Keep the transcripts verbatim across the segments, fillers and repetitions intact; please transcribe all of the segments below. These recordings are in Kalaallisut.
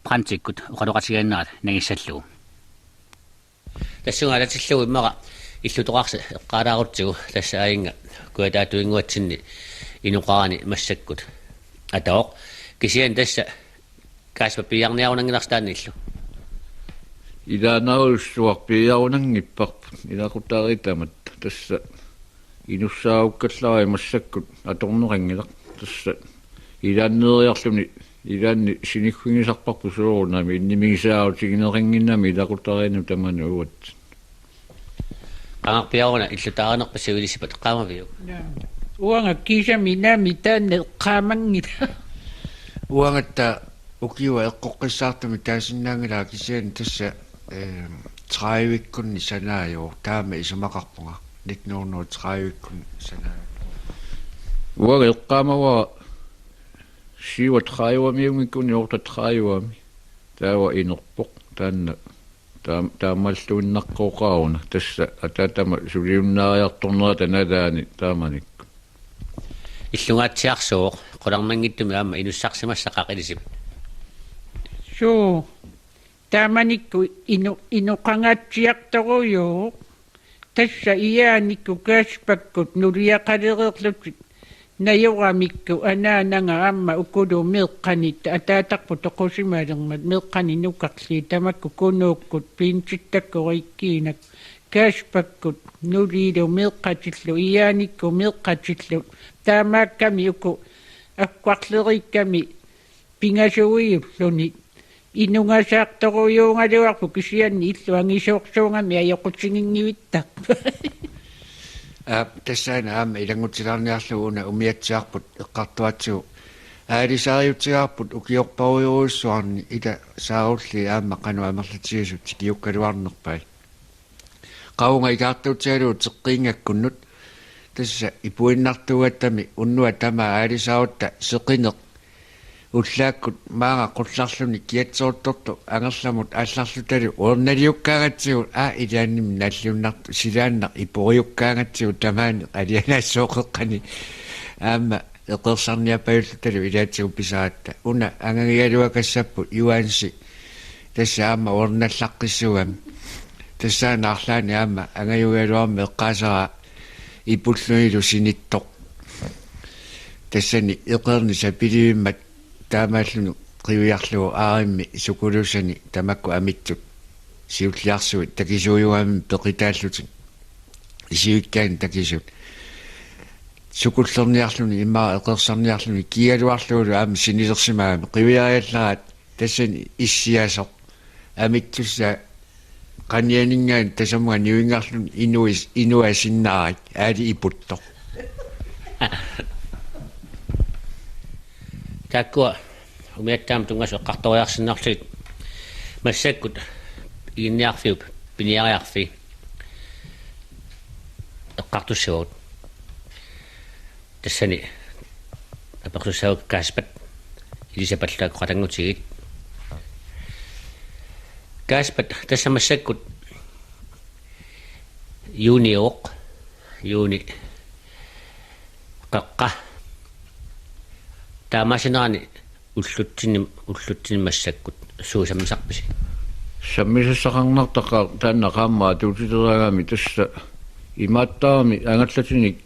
Brandtikkut oqaloqatigiinnerat nangissallugu. Tassunga alatillugu immaqa illutoqarsi eqqaalaarutsigu tassa aajinga kujataatinnguatsinni inoqarani massakkut atavoq. Kisianni tassa Kaaspat piiarniarunanngilarsi taanna illu. Ilaanarujussuaq piiarunanngipparput ilaqutariit tamatta. Tassa inussaarukkallaraat massakkut atorneqanngilaq. Tassa ilaanneeriarluni ilaanni siniffigisarparput soorunami innimigisaarutigineqannginnami ilaqutariinnut tamanut uagut. Qangarpiaruna illutaanerpa sivilisipat qaamaviuk? Jaa. Uanga kisami naami taanna eqqaamanngilaq. Uangatta ukiua eqqoqqissaartumik taasinnaanngilara kisianni tassa, eh, tredivikkunni sanaajuvoq taama isumaqarpunga. Nitten hundrede tredivikkunni sanaajuvoq. Uanga eqqaamavara syvogtredivemiunngikkunik otteogtredivemi. Taava inerpoq taanna. Taam-, taamaalluinnaqqooqaaruna tassa ataatama suliunnaariartornerata nalaani taamanikkut. Illungaatsiarsuuvoq qularnanngitsumik aamma inussarsimassaqaaq ilisipat. Suu. Taamanikkut ino-, inoqangaatsiartorujuuvoq. Tassa iiaanikkut Kaaspakkut nuliaqalereerlutik. Najoramikku anaanaga aamma ukulu meeqqanit ataatarput toqusimalermat meeqqani nukarlii tamakku Kunuukkut piinsittakkut rikkiinak Kaaspakkut nuliilu meeqqatillu iiaanikkut meeqqatillu taamaakkami uku akkuarleriikkami pingasuujulluni. Inungasaartorujuugaluarput kisianni illu angisoorsuugami ajoqutiginngivittarput. Aa, tassaana aamma ilanngutilaarniarlugu una umiatsiarput eqqartuatsigu. Aalisaariutigaarput ukiorparujorujussuarni ila saarulliit aamma qanoq amerlatigisut tikiukkaluarnerpai. Qavunga ikaartuutigalugu teqqiinngakkunnut tassa ipuinnartuugattami unnuaq tamaat aalisaarutta seqineq ullaakkut maanga qullarluni kiatseruttortoq angerlamut aallarlutalu uernaliukkaangatsigu aa ilaannimi nalliunnartoq silaannaq iporiukkaangatsigu tamaani alianaassooqeqqani aamma eqeersarniapajullutalu ilaatigut pisaratta. Una angagigaluakassapput Juansi tassa aamma uernallaqqissuugami. Tassaana arlaanni aamma angajugaluarmat eqqaasaraa ipullunilu sinittoq. Tassani eqeerni sapilivimmat taamaalluni qiviarlugu aarimmi sukulusani tamakku amitsut siulliarsuit takisuujugamik peqitaallutik isivikkaanni takisut. Sukullerniarluni immaqa eqeersarniarluni kiigaluarlugulu aamma sinilersimagami qiviariallaraat tassani issiasoq amitsussa qanianinngaanniit tasamunga nivinngarluni inuis-, inuasinnaarik aali iputtoq. Taakkua umiatsiamut tunngasut eqqartoriarsinnarlugit massakkut Iginniarfiup piniariarfii eqqartussavagut. Tassani apersussaagut Kaaspat ilisapalluak qatanngutigiit. Kaaspat tassa massakkut juuniuvoq, juuni qeqqa. Taamaasinerani ullutsinni, ullutsinni massakkut suut sammisarpisi? Sammisassaqarnartaqaaq taanna qaammat atuutileraangami tassa imaattarami angallatinik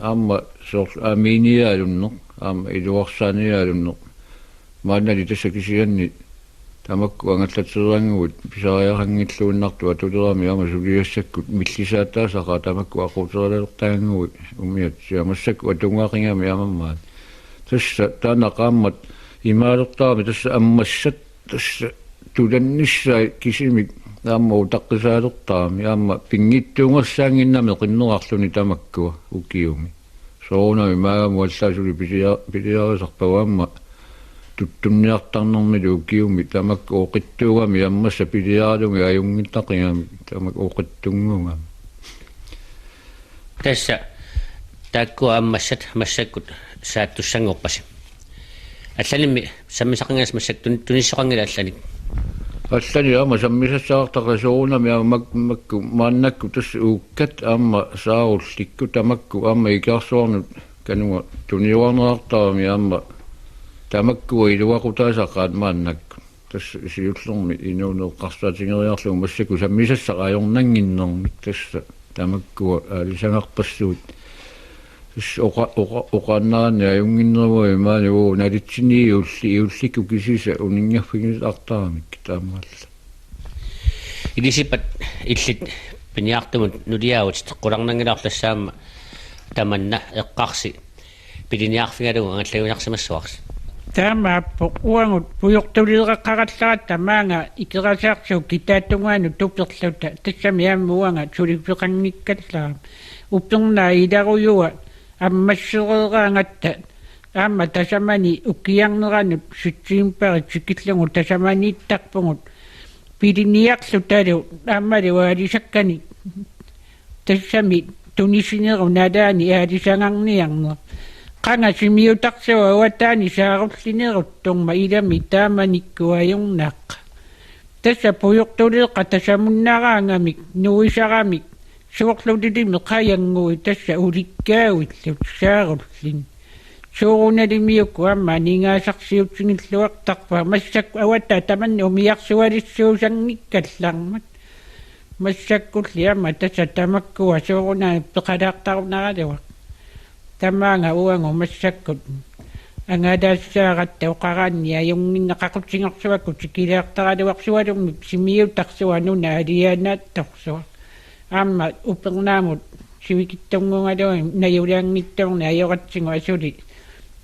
aamma soorlu aamiiniaalunneq, aamma iluarsaaniaalunneq. Maannali tassa kisianni tamakku angallateeraannguit pisariaqanngilluinnartut atulerami aamma suliassakkut millisaataasaqaat tamakku aquuterilertaannguit umiatsiaq massakkut atunngaaqigami aamma maani. Tassa taanna qaammat imaalertarami tassa ammassat tassa tulannissai kisimik aamma utaqqisaalertarami aamma pinngitsuugassaannginnami qinnerarluni tamakkua ukiumi. Soorunami maagami uallaasuli pilia-, piliarisarpagut aamma tuttunniartarnermilu ukiumi tamakku oqitsuugami ammassat piliaralugit ajunngittaqigami tamakku oqitsunngugami. Tassa taakkua ammassat massakkut saattussanngorpasi. Allanimmi sammisaqanngilasi massakkut tun-, tunissoqanngilaq allanik. Allanik aamma sammisassaqartarpara soorunami aamma mak-, makku maannakkut tassa uukkat aamma saarullikkut tamakku aamma ikaarsuarnut kanunga tuniuarnerartarami aamma tamakkua iluaqutaasaqaat maannakkut. Tassa siullermik inuuneq eqqarsaatigeriarlugu massakkut sammisassaq ajornannginnermik, tassa tamakkua aalisagarpassuit. Tassa oqa-, oqa-, oqaannaraanni ajunnginnermut imaani uu nalitsinni iulli-, iullikkut kisiisa uninngaffigilaartaramik taamaallaat. Ilisipat illit piniartumut nuliaavutit, qularnanngilaarlusi aamma tamanna eqqarsi piliniarfigalugu angallavigineqarsimassavarsi. Taamaappoq, uagut pujortuleeqaqarallaratta maanga Ikerasaarsuup kitaatungaanut tuperluta, tassami aamma uanga suliffeqanngikkallarama. Upernaaq ilarujua ammassereeraangatta aamma tasamani ukiarneranut septembarip tikillugu tasamaniittarpugut piliniarlutalu aammalu aalisakkanik, tassami tunisinerup nalaani aalisagarniarneq. Qanga simiutarsuaq avataani saarullineruttormat ilami taamanikkut ajornaqaaq. Tassa pujortuleeqqa tasamunnaraangamik nuisaramik, soorlu ilimi qajannguit tassa ulikkaavillutik saarullinnik. Soorunalimi uku aamma aningaasarsiutigilluartarpakka, massakkut avataa tamanna umiarsualissuusanngikkallarmat. Massakkulli aamma tassa tamakkua soorunami peqalaartarunaraluarput. Tamaanga uagut massakkut angalaassaaratta oqaraanni ajunnginneq, qaqutigorsukku tikilaartaraluarsuarmik simiutarsuaq nunap alianaatsorsuaq. Aamma upernaamut sivikitsunnguugaluarluni najulaanngitsoornani ajoratsigu asuli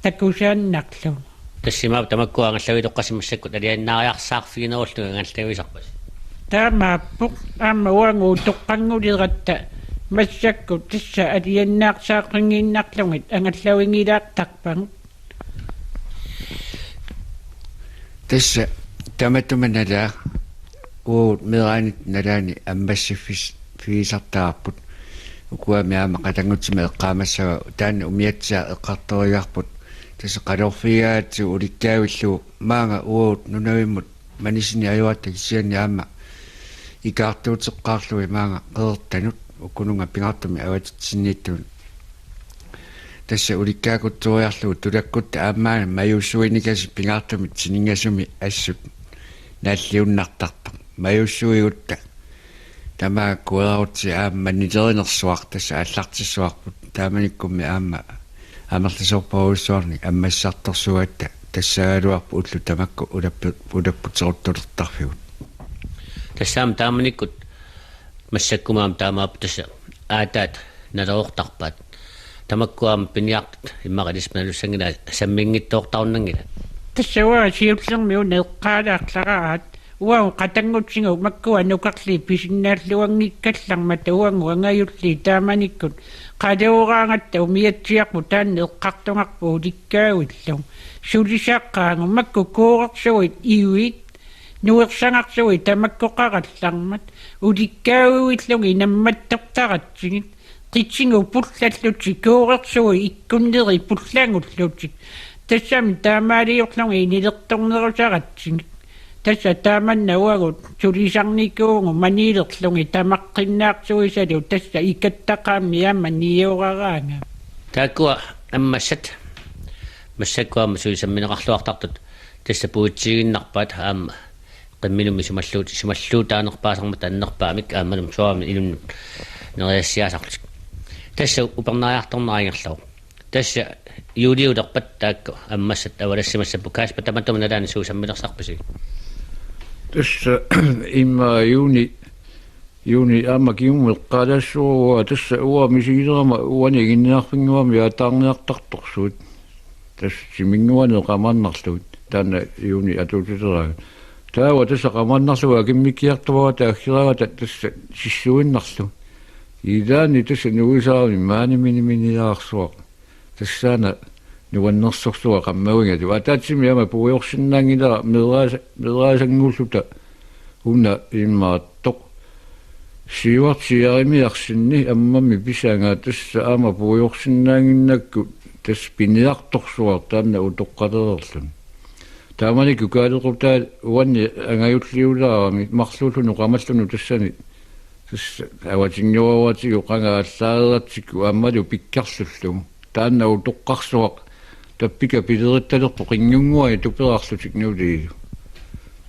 takusaannarlugu. Tassa imaappoq tamakkua angallavigineqarsimassakkut alianaariarsaarfiginerullugit angallavisarpasi. Taamaappoq, aamma uagut utoqqannguleratta massakkut tassa alianaarsaarfigiinnarlugit angallavigilaartarpagut. Tassa tamatuma nalaaq uagut meeraanitta nalaani ammassiffis-, -figisartagarput. Ukuami aamma qatanngutsimik eqqaamassava, taanna umiatsiaq eqqartoriarput. Tassa qalorfigigaangatsigu ulikkaavillugu maanga uagut nunavimmut manisineq ajoratta, kisianni aamma ikaartuuteqqaarlugit maanga Qeqertanut ukununnga pingaartumik avatitsinniittunut. Tassa ulikkaakutsooriarlugu tulakkutta aamma majuussuinikasik pingaartumik tiningasumik assut naalliunnartartoq. Majuussuigutta tamaat kuerarutsi aamma nilerinersuaq tassa aallartissuarput. Taamanikkummi aamma amerlasoorpassuarnik ammassartorsuugatta tassaagaluarput ullut tamakku ulappu-, ulapputeruttulertarfigut. Tassa aamma taamanikkut massakkumut aamma taamaappoq, tassa aataat naleroortarpaat. Tamakkua aamma piniartut immaqa ilissi malussanngilaat, samminngitsoortarunnaanngilaat. Tassa uanga siullermik una eqqaalaarlaraat, uagut qatanngutigut makkua nukarliit pisinnaalluanngikkallarmata uagut angajulliit taamanikkut qalooraangatta umiatsiarput taanna eqqartugarput ulikkaavillugu. Sulisaqqaagut makku kuurersuit iviit nuersagarsuit tamakkoqarallarmat ulikkaavillugu nammattortaratsigit. Qitigut pullallutik, kuurersuit ikkunnerit pullagullutik. Tassami taamaaliorlugit nilertornerusaratsigit. Tassa taamanna uagut sulisarnikuuvugut maniilerlugit tamaqqinnaarsuisalu, tassa ikattaqaammi aamma nioraraangami. Taakkua ammassat massakkut aamma suli sammineqarluartartut tassa puitsiiginnarpaat aamma qimminummi sumalluut-, sumalluutaanerpaasarmata annerpaamik aammalumi suaami inunnut nerisassiaasarlutik. Tassa upernariartornera ingerlavoq. Tassa juuliulerpat taakku ammassat avalassimassapput. Kasper, tamatuma nalaani suut sammilersarpisi? Tassa immaqa juuni, juuni aamma kingumut eqqaalaassavara, tassa uanga misigilerama uani Iginniarfinnguami aataarniartartorsuit. Tassa timinnguaneeq qamaannarlugit. Taanna juuni atuutileraangat. Taava tassa qamaannarlugu akimmikkiartuaarata aggeraangata tassa sissuinnarlugu. Ilaanni tassa nuisarami maani mini-, minilaarsuaq. Tassaana nuannersorsuaq qammavigalugu. Ataatsimik aamma puigorsinnaanngilara meeraasa-, meeraasannguulluta una imaattoq. Siuartiarimiarsinni ammammi pisanga tassa aamma puigorsinnaannginnakku tassa piniartorsuaq taanna utoqqalereerluni. Taamanikkut kaalequtaat uanni angajulliulaarami marluulluni qamalluni tassani. Tassa avatinngoratigut qanga allaareeratsigu aammalu pikkarlullugu. Taanna utoqqarsuaq tappika pilerittalerpoq qinngunnguani tuperarlutik nuliilu.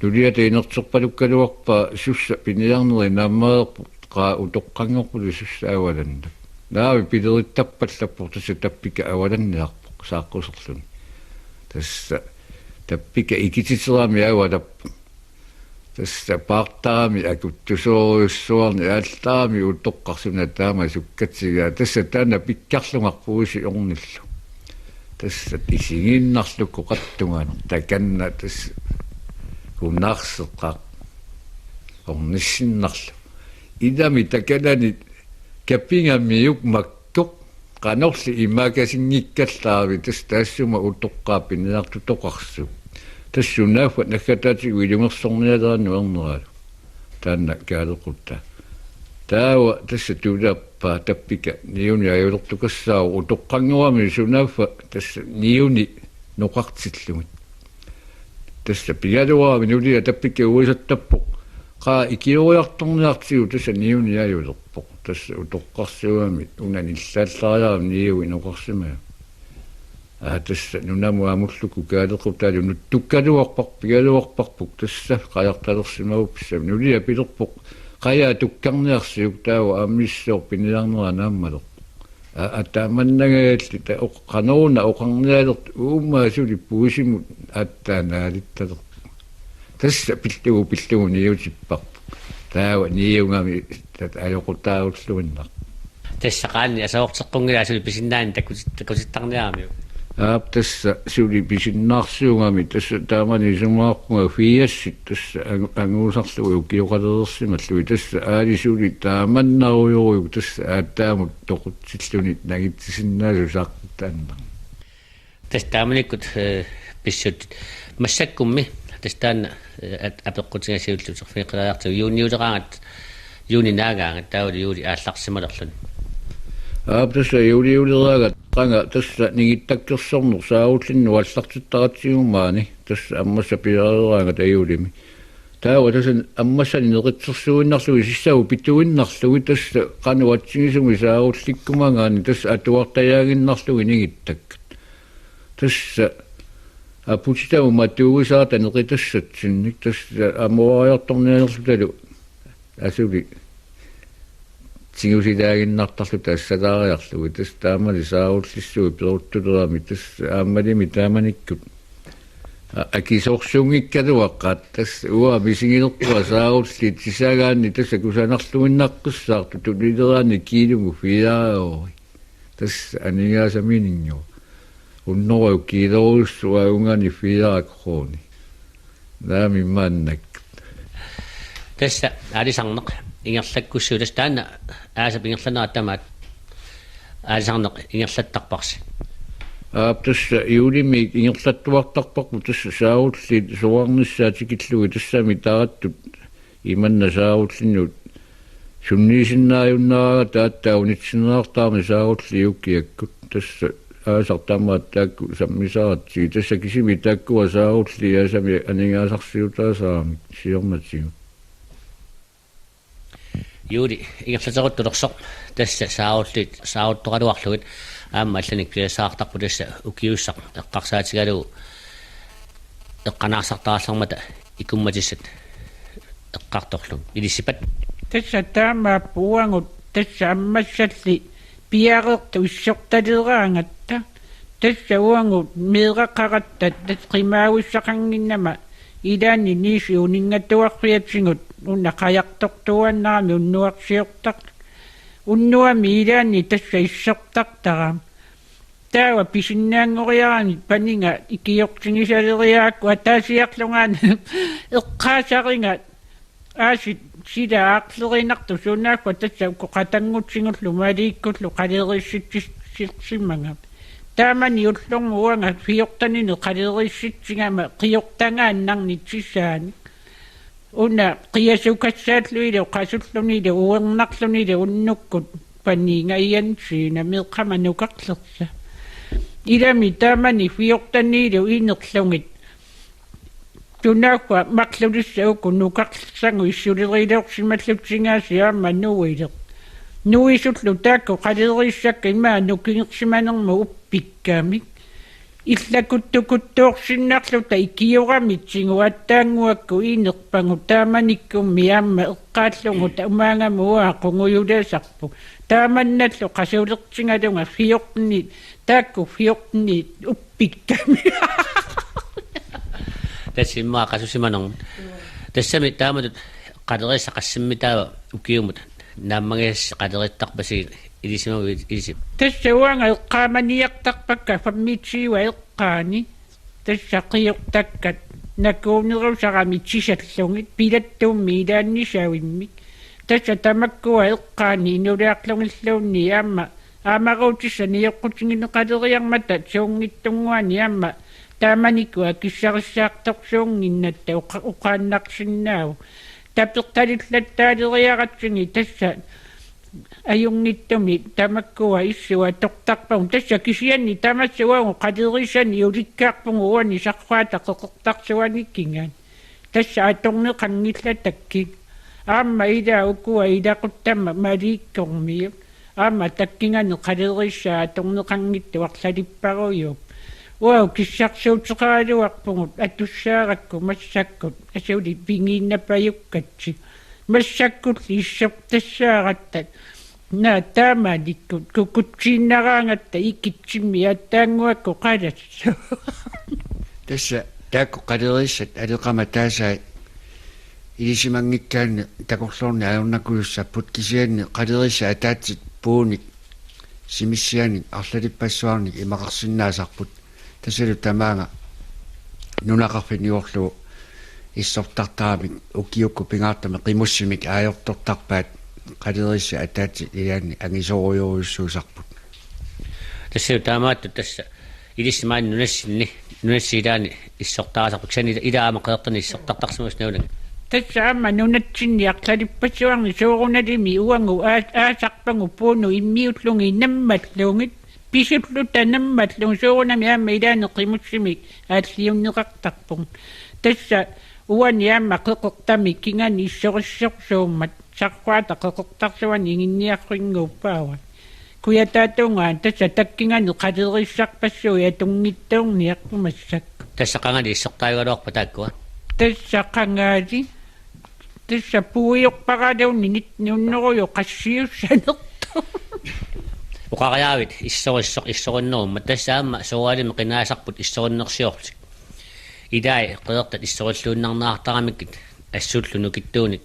Nuliata inerterpalukkaluarpaa sussa piniarneri naammareerpoq, qaa utoqqanngorput sussa avalannak. Naamik pilerittarpallappoq, tassa tappika avalanniarpoq saaqquserluni. Tassa tappika ikititerami avalappoq. Tassa paartarami akuttusoorujussuarnik aallarami utoqqaq suna taama sukkatigaa. Tassa taanna pikkarlunga puisi ornillu. Tassa isigiinnarlugu qattunganeq takanna tassa kunaarseqaaq ornissinnarlugu. Ilami takanani kapingamiuk makkoq qanorli imaakasinngikkallaarami tassa taassuma utoqqaap piniartutoqarsuup. Tassa sunaaffa naggataatigut ilungersornialeraanni nuerneralu. Taanna kaalequttaa. Taava tassa tulappaa tappika niuni ajulertukassaavoq utoqqanngorami sunaaffa tassa niuni noqartillugit. Tassa pigaluarami nulia tappika uisattappoq. Qaa ikioriartorniartigu tassa niuni ajulerpoq. Tassa utoqqarsuugami una nillaallariarami niui noqarsimagu. Aa, tassa nunamut amullugu kaalequtaalu nuttukkaluarparput, pigaluarparput, tassa qajartalersimaguppissamik. Nulia pilerpoq, qajaa tukkarniarsiuk taava aamma misissoq piniarnera naammalerpoq. Aa, aa, taamannangajalli ta-, oq-, qanoruna oqarnialertoq uummaa suli puisimut aatsaat naalittalerpoq. Tassa pillugu, pillugu niutipparput. Taava niugami tassa ajoqutaarulluinnarpoq. Tassa qaanni aserorteqqunngilaa suli pisinnaanini takutit-, takutittarniaramiuk? Aap, tassa suli pisinnaarsuugami, tassa taamani isumaqarpunga fiasit tassa angu-, anguusarlugit ukioqalereersimallugit, tassa aali suli taamannarujorujuk tassa aatsaamut toqutsilluni nangitsisinnaasut saaqquttaannarmata. Tassa taamanikkut, eh, pissutsit. Massakkummi tassa taanna, eh, at-, apeqqutiga siulleq uterfigeqqilaariartigu juuniuleraangat, juuni naagaangat, taavalu juuli aallarsimalerluni. Aap, tassa juuniuleraangat qanga tassa ningittakkersorneq saarullinnut aallartittaratsigu maani, tassa ammassat piareeraangat juulimi. Taava tassa ammassanik neqitsersuinnarlugit sissavut pituinnarlugit tassa qanoq atsigisumik saarullikkumagaanni tassa atuartajaaginnarlugit ningittakkat. Tassa aputitavut matuuisaata neqitassatsinnik tassa amooriartornialerlutalu asuli tigusilaaginnartarluta assalaariarlugit tassa taamani saarullissuit peruttuleramik tassa aammalimi taamanikkut a-, akisoorsuunngikkaluaqaat tassa uanga misigilerpunga saarulliit sisagaanni tassa kusanarluinnaqqissaartut tunileraanni kiilumut fire euro. Tassa aningaasamininnguaq. Hunnorujuk kiiloorujussuaq uungaanniit fire kroner. Naamik maannakkut. Tassa aalisarneq ingerlakkussuuvoq tassa taanna aasap ingerlanera tamaat aalisarneq ingerlattarparsi. Aap, tassa juulimiit ingerlattuartarparput tassa saarulliit soraarnissaat tikillugit tassami tarattut imanna saarullinnut sunniisinnaajunnaaraangat aatsaat unitsinneqartarami saarulliit ukiakkut. Tassa aasaq tamaat taakku sammisaratsigit. Tassa kisimi taakkua saarulliit aasami aningaasarsiutaasaramik siornatigut. Juuli ingerlateruttulersoq tassa saarulliit saaruttoraluarlugit aamma allanik piasaartarpu tassa ukiussaq eqqarsaatigalugu eqqanaarsartarallarmata ikummatissat eqqartorlugit. Ilisipat. Tassa taamaappoq uagut tassa ammassalli piareertut issortaleraangatta. Tassa uagut meeraqaratta tassa qimaavissaqannginnama ilaanni Niisi uninngatuarfiatigut una qajartortuaannarami unnuarsiortar-, unnuami ilaanni tassa issortartarami. Taava pisinnaanngoriarami paniga ikiortigisaleriarakku ataasiarlungaana eqqaasariga aasiit sila aarlerinartut sunaaffa tassa uku qatanngutsigullu maliikkullu qaleriissitsissimagami. Taamani ullormut uanga fjorteninik qaleriissitsigama qiortagaannarnik sisaanik. Una qiasukassaallunilu qasullunilu uernarlunilu unnukkut paniga iansiina meeqqama nukarlersa. Ilami taamani fjortenilu inerlugit. Sunaaffa marlulissat uku nukarlersagut issulerilorsimallutsigaasi aamma nuileq. Nuisullu taakku qaleriissakka ima nukingersimanermut uppikkamik. Illakuttukuttoorsinnarluta ikioramik tiguattaannguakku inerpagut taamanikkummi aamma eqqaallugu tamaangama uanga qungujulaasarpoq. Taamannallu qasulertigalunga fjorten, taakku fjorten uppikkami. Tassa immaqa qasusimanermut. Tassami taamatut qaleriissat qassimmitaava ukiumut naammagisassat qalerittarpasigit ilisimavit ilisi? Tassa uanga eqqaamaniartarpakka femogtyve eqqaani. Tassa qiortakkat nakuunerusarami tisallugit pilattuummi ilaanni savimmik. Tassa tamakkua eqqaani inuliarlugilluunniit aamma aamaruutissat nioqqutigineqaleriarmata suunngitsunnguanik aamma taamanikkut akissarissaartorsuunnginnatta oqa-, oqaannarsinnaavoq. Tapertalillattaaleriaratsigit tassa ajunngitsumik tamakkua issut atortarpagut. Tassa kisianni tamassi uagut qaleriissanik ulikkaarpugut uani sarfaata qeqertarsuani kingaani. Tassa atorneqanngillat takkit. Aamma ila ukua ilaquttama maliikkormiut. Aamma takkinganik qaleriissaat atorneqanngitsut arlalipparujuupput. Uagut kissarsuuteqaraluarpugut atussaarakku massakkut asuli pigiinnapajukkatsi. Massakkulli issortassaaratta. Naa taamanikkut kukutsiinnaraangatta ikitsimmi attaannguakku qalassuuvoq. Tassa taakku qaleriissat aleqamat taasai ilisimanngikkaanni takorloorneq ajornakujussapput kisianni qaleriissat ataatsip puunik simissianik arlalippassuarnik imaqarsinnaasarput. Tassalu tamaanga nunaqarfik niuerlugu issortartaramik ukiukkut pingaartumik qimussimik aajortortarpaat qaleriissat ataatsit ilaanni angisoorujorujussuusarput. Tassalu taamaattut tassa ilissi maani nunassinni, nunassi ilaanni issortarisarput kisianni ila aamma qeqertanik issortartarsimasoq nalunagu. Tassa aamma nunatsinni arlalippassuarni soorunalimi uagut aa-, aasarpagut puunut immiullugit nammallugit. Pisulluta nammallugit soorunami aamma ilaanni qimussimik aalliunneqartarpugut. Tassa uani aamma qeqertamik kingani issorissorsuummat sarfaata qeqertarsuani iginniarfinnguuppaat. Kujataatungaani tassa takkinganik qaleriissarpassuit atunngitsoorniarput massakkut. Tassa qangali issortaajugaluarpat taakkua? Tassa qangali. Tassa puiorparaluunniit nunnoruju qassiussanertoq. Oqariaravit issorissoq issorinnerummat tassa aamma soorunalimi qinaasarput issorinnersiorlutik. Ilai qeqertat issorilluinnarniartaramikkit assullu nukittuunik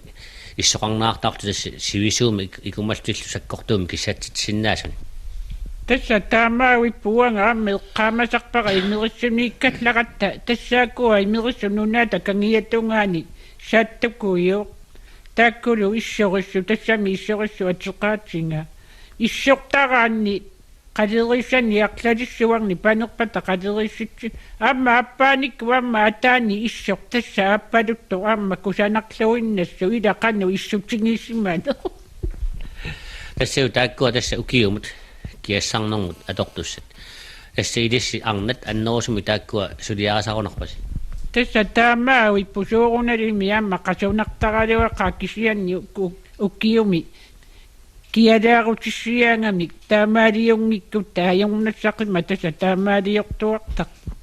issoqarniartartut tassa sivisuumik ik-, ikumallutillu sakkortuumik kissatsitsisinnaasunik. Tassa taamaavippoq uanga aamma eqqaamasarpara imerissuniikkallaratta tassaakkua imerissut nunaata kangiatungaani saattukujuuq. Taakkulu issorissut tassami issorissut ateqaatiga. Issortaraanni qaleriissanik arlalissuarnik panerpata qaleriissitsi. Aamma aappaanikkut aamma ataani issoq tassa aappaluttoq aamma kusanarluinnassaaq ila qanoq issutigisimaneq. Tassa taakkua tassa ukiumut kiassarnermut atortussat. Tassa ilissi arnat annerusumik taakkua suliarisarunarpasi. Tassa taamaavippoq soorunalimi aamma qasunartaraluaqaaq kisianni uku-, ukiumi kialaarutissiaangamik taamaaliunngikkutta ajornassaqimmat tassa taamaaliortuartarput.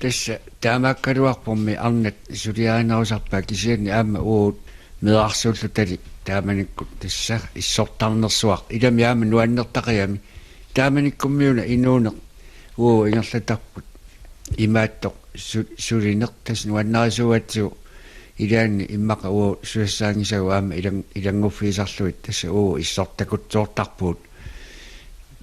Tassa taamaakkaluarpormi arnat suliarinerusarpaat kisianni aamma uagut meerarsuullutali taamanikkut tassa issortarnersuaq ilami aamma nuannertaqigami taamanikkummiuna inuuneq uagut ingerlatarput imaattoq su-, sulineq tassa nuannarisuugatsigu ilaanni immaqa uagut susassaanngisagut aamma ilan-, ilannguffigisarlugit tassa uagut issortakutsoortarpugut.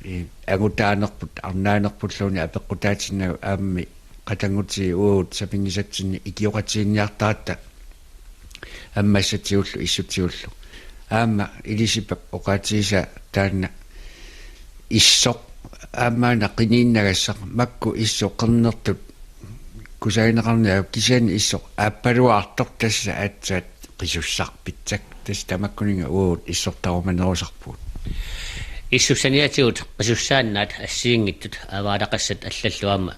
Ee, angutaanerput, arnaanerpulluunniit apeqqutaatinnagu aammi qatanngutigiit uagut sapinngisatsinni ikioqatigiinniartaratta ammassatigullu issutigullu. Aamma Elisabeth oqaatigisaa taanna issoq aamma una qiniinnagassaq makku issut qernertut kusagineqarneq ajorput kisianni issoq aappaluartoq tassa aatsaat qisussarpitsak tassa tamakkuninnga uagut issortarumanerusarpugut. Issussaniatigut qisussaannaat assigiinngitsut avaalaqassat allallu aamma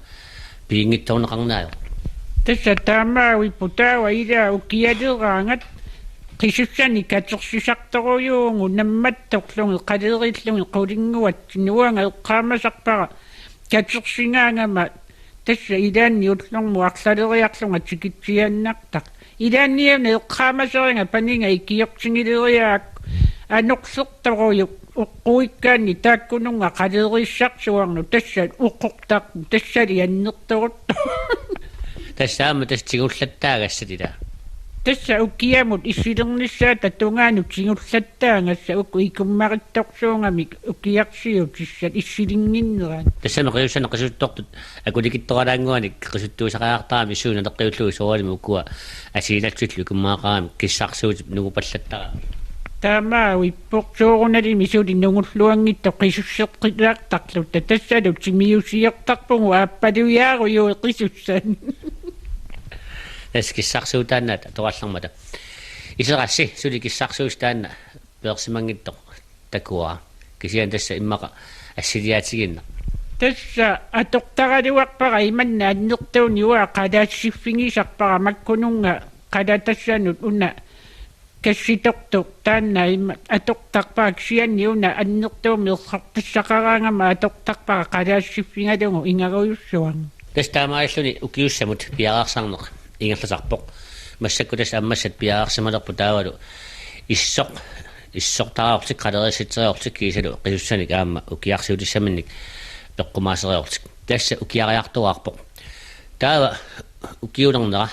piginngitsoorneqarneq ajorput. Tassa taamaavippoq taava ilaa ukialeraangat qisussanik katersisartorujuuvugut nammattorlugit qaleriillugit qulinnguatsinni uanga eqqaamasarpara katersigaangama Tassa ilaanni ullormut arlaleriarlunga tikitsiaannartaq. Ilaanniuna eqqaamaseriga paniga ikiortigileriarakku anorlertorujuk oqquikkaanni taakkununnga qaleriissarsuarnut tassa oqortarput tassali annertoruttoq. Tassa aamma tassa tigullattaagassat ilaa. Tassa ukiamut issilernissaata tungaanut tigullattaagassat uku ikummarittorsuugamik ukiarsiutissat issilinnginnerat. Tassami qiussanik qisuttortut akulikittoralaannguanik qisuttuusariaqartaramik suuna teqqiullugu soorunami ukua assigiinngitsullu ikummaaqaramik kissarsuutip nungupallattarami. Taamaavippoq soorunalimi suli nungulluanngitsoq qisusseqqilaartarluta tassalu timiusiortarpugut aappalujaarujuit qisussanik. Tassa kissarsuutaannaat atuallarmata. Iserassi suli kissarsuusi taanna peersimanngitsoq takuara. Kisianni tassa immaqa assiliaatiginnaq. Tassa atortaraluarpara imanna annertuunik uanga qalaassiffigisarpara makkununnga qalatassanut una kassitortoq taanna ima atortarpara kisianni una annertuumik errortassaqaraangama atortarpara qalaassiffigalugu ingarujussuarnut. Tassa taamaalilluni ukiussamut piareersarneq ingerlasarpoq. Massakkut tassa ammassat piareersimalerput taavalu issoq, issortariaqartik, qaleriissitseriaqartik kiisalu qisussanik aamma ukiarsiutissaminnik peqqumaaseriaqartik. Tassa ukiariartuaarpoq. Taava ukiulernera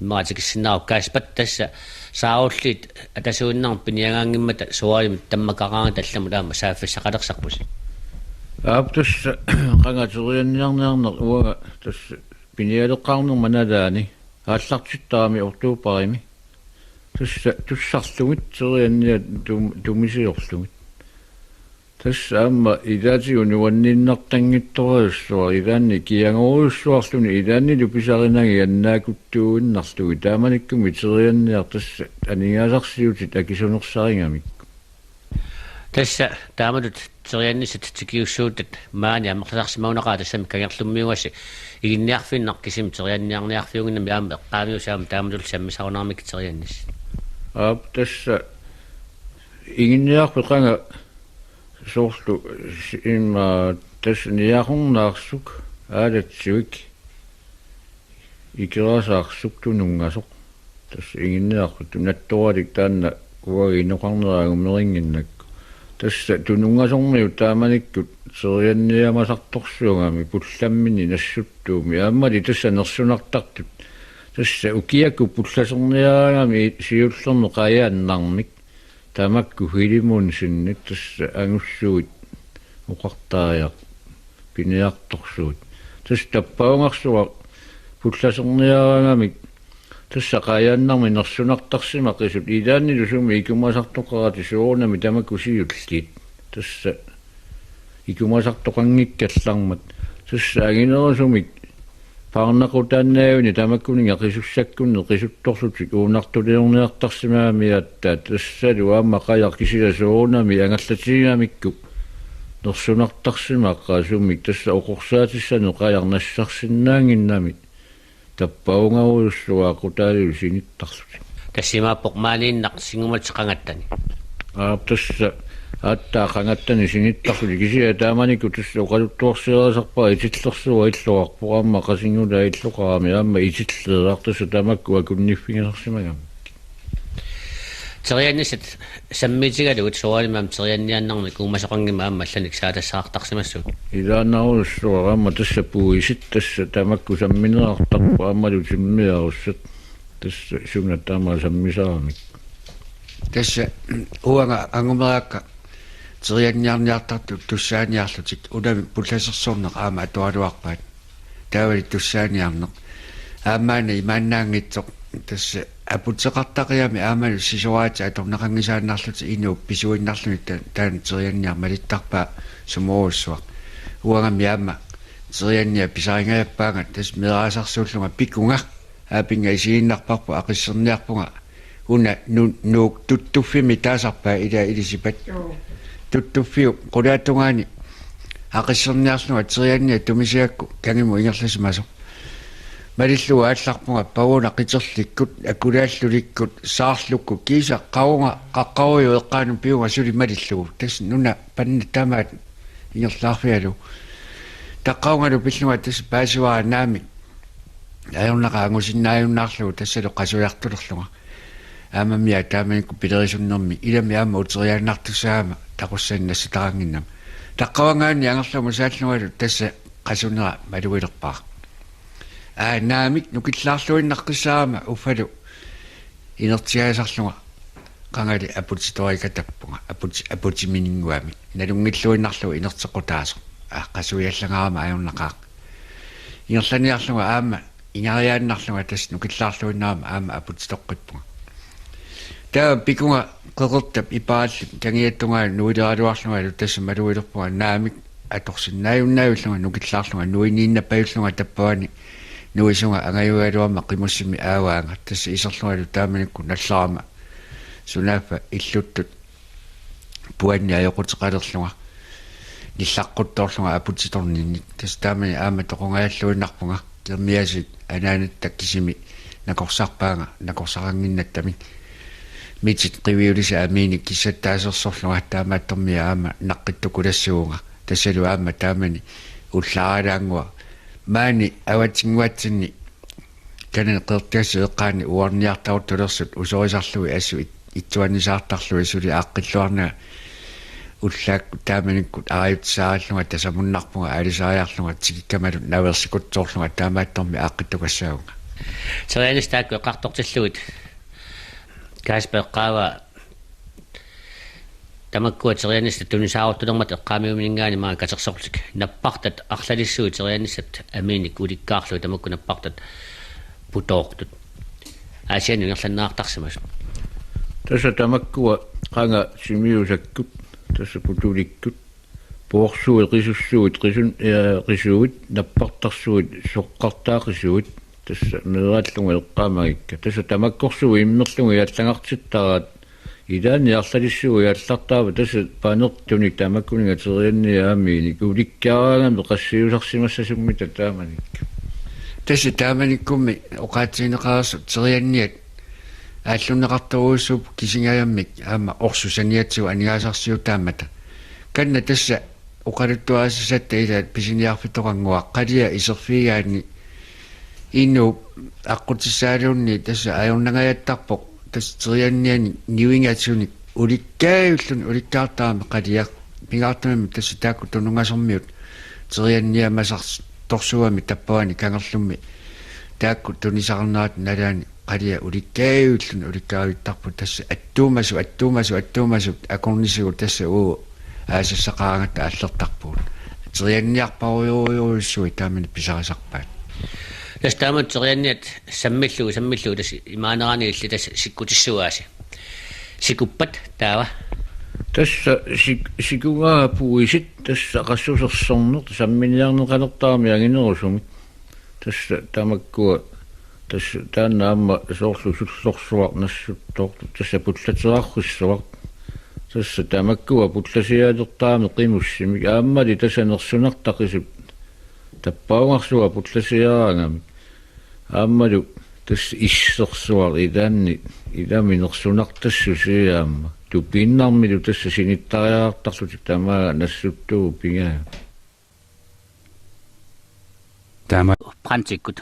immaqa tikissinnaavarput Kaspat tassa saarulliit atasuinnarmik piniagaanngimmata soorunami tammakaraangatta allamut aamma saaffissaqalersarpusi. Aap tassa qanga terianniarniarneq uanga tassa pinialeqqaarnerma nalaani aallartittarami oktobarimi. Tassa tussarlugit terianniat tum-, tumisiorlugit. Tassa aamma ilaatigut nuanniinnartanngitsorujussuaq ilaanni kiagorujussuarluni ilaannilu pisarinagit annaakuttuuinnarlugit taamanikkumi terianniaq tassa aningaasarsiutit akisunersarigamikku. Tassa taamatut teriannissat tikiussuutat maani amerlasarsimagunaqaat tassami kangerlummiugassi Iginniarfiinnaq kisimi terianniarniarfiunnginnami aamma eqqaamiusi aamma taamatulli sammisarunaramikku teriannissat. Aap tassa Iginniarfik qanga soorlu s-, imma tassa Niaqornaarsuk Aalatsivik Ikerasaarsuk Tununngasoq. Tassa Iginniarfik tunattualik taanna uagut inoqarnera angumerinnginnakku. Tassa Tununngasormiut taamanikkut terianniamasartorsuugami pullamminni Nassuttuumi. Aammali tassa nersunartartut. Tassa ukiakkut pullaserniaraangami siullermik qajaannarmik. Tamakku Filemonsenit tassa angussuit oqartariaq piniartorsuut. Tassa tappavungarsuaq pullaserniaraangamik tassa qajaannarmik nersunartarsimaq qisut ilaannilu sumi ikumasartoqaratik soorunami tamakku siulliit. Tassa ikumasartoqanngikkallarmat. Tassa anginerusumik paarnaqutaannaavini tamakkuninnga qisussakkunni qisuttorlutik uunartuliorniartarsimagamiaat tassalu aamma qajaq kisiat soorunami angallatigigamikkit nersunartarsimaqaat sumik tassa oqorsaatissanik qajaq nassarsinnaannginnami tappavungarujussuaq aqqutaalilu sinittarlutik. Tassa imaappoq maaniinnaq singumatik qangattani. Aap tassa aatsaat qangattani sinittarlutik kisianni taamanikkut tassa oqaluttuarsiarisarpara Itillersuaq illoqarpoq aamma Qasinngulaat illoqarami aamma Itilleeraq tassa tamakku akunniffigisarsimagamik. Teriannissat sammiitigalugit soorunami aamma terianniaannarmik uumasoqanngimmat aamma allanik saatassaqartarsimassuugut. Ilaannarujussuaq aamma tassa puisit tassa tamakku sammineqartarput aammalu timmiarussat tassa suna taama sammisaramik. Tassa uanga angumerakka terianniarniartartut tussaaniarlutik unami pullasersorneq aamma atoraluarpaat. Taavali tussaaniarneq. Aammaana imaannaanngitsoq tassa aputeqartaqigami aammalu sisoraatit atorneqanngisaannarlutik inuup pisuinnarluni ta-, taanna terianniaq malittarpaa sumorujussuaq. Uangami aamma terianniaq pisarinngajappavunga tassa meeraasarsuullunga pikunga aapinnga isigiinnarparput aqisserniarpunga una nu-, nuuk tuttuffimmi taasarpaa ila ilisipat. Joo. Tuttuffiup qulaatungaani aqisserniarlunga terianniaq tumisigakku kangimut ingerlasimasoq. Malillugu aallarpunga pavuna qiterlikkut, akulaallulikkut, saarlukkut, kiisa qavunga, qaqqaruju eqqaanut pivunga suli malillugu. Tassa nuna panna tamaat ingerlaarfigalugu. Taqqavungalu pillunga tassa paasivara naamik ajornaqaaq angusinnaajunnaarlugu tassalu qasujartulerlunga. Aammami taamanikkut pilerisunnermi ilami aamma uteriaannartussaagama taqussani nassataqannginnama. Taqqavanngaanniit angerlamut saallungalu tassa qasunera malugilerpara. Aa, naamik nukillaarluinnaqqissaarama uffalu inertiaasarlunga qangali aputsitorikatappunga, aputi-, aputimininnguamik. Nalunngilluinnarlugu inerteqqutaasoq. Aa, qasuiallangaarama ajornaqaaq. Ingerlaniarlunga aamma ingariaannarlunga tassa nukillaarluinnarama aamma aputitoqqippunga. Taava pikunga qeqertap ipaallip kangiattunga nuileraluarlungalu tassa malugilerpunga naamik atorsinnaajunnaavillunga nukillaarlunga nuiniinnapajullunga tappavani nuisunga angajugaluama qimussimik aavaanga tassa iserlungalu taamanikkut nallarama sunaaffa illuttut puanni ajoquteqalerlunga nillaqquttoorlunga aputsitorninnik. Tassa taamani aamma toqungajalluinnarpunga, termiasit anaanatta kisimi nakorsarpaanga nakorsaqannginnattamik. Mitit qiviulisat amiinik kissattaasersorlunga taamaattormi aamma naqqittukulassavunga. Tassalu aamma taamani ullaaralaannguaq maani avatinnguatsinni kanani qeqertassap eqqaani uarniartaruttulersut usorisarlugit assut it-, itsuannisaartarlugit suli aaqqilluarnanga ullaakkut taamanikkut aajutissaarallunga tasamunnarpunga aalisariarlunga tikikkamalu naveersikutsoorlunga taamaattormi aaqqittukassaavunga. Terianissat taakku eqqartortillugit Kasper eqqaavaa tamakkua terianissat tunisaaruttulermata eqqaamiuminngaanniit maanga katersorlutik. Nappartat arlalissuit terianissat amiinik ulikkaarlugit tamakku nappartat putoortut. Aasianni ingerlanneqartarsimasut. Tassa tamakkua qanga timiusakkut, tassa putulikkut, poorsuit, qisussuit, qisun-, ee, qisuit, nappartarsuit, soqqartaaqisuit, tassa meeraallunga eqqaamagikka. Tassa tamakkorsuit immerlugit allagartittaraat, ilaanni arlalissuit aallartaava tassa panertunik tamakkuninnga terianniat amiinik ulikkaaraangamik qassiusarsimassasummita taamanikkut. Tassa taamanikkummi oqaatsigineqareersoq terianniat aallunneqartorujussuupput kisingajammik aamma orsoq saniatigut aningaasarsiutaammata. Kanna tassa oqaluttuarisassat ilaat pisiniarfitoqannguaq qalia iserfigigaanni inuup aqqutissaaluunniit tassa ajornangajattarpoq tassa teriannianik niuingasunik ulikkaajulluunniit ulikkaartarami qaliaq pingaartumimmi tassa taakku tununngasormiut terianniamasartorsuugamik tappavani kangerlummi taakku tunisaqarnerat nalaani qalia ulikkaajulluunniit ulikkaaruttarpoq tassa attuumasut attuumasut attuumasut akornisigut tassa uu aasassaqaraangatta aallertarpugut. Terianniarparujorujussuit taamani pisarisarpaat. Tassa taamatut terianniat sammillugu sammillugu tassa imaanerani illit tassa sikkutissuugaasi. Sikuppat taava? Tassa sik-, sikugaa puisit tassa qassusersorneq samminiarneqalertarami anginerusumik. Tassa tamakkua tassa taanna aamma soorlu sullorsuaq nassuttoortoq tassa pullateqarfissuaq. Tassa tamakkua pullasialertarami qimussimik aammali tassa nersunartaqisut tappavungarsuaq pullasiaraangamik. Aammalu tassa issersuaq ilaanni ilami nersunartassusii aamma. Tupiinnarmilu tassa sinittariaqartarlutik tamaanga nassuttuuvoq pigaangat. Taama. Brandtikkut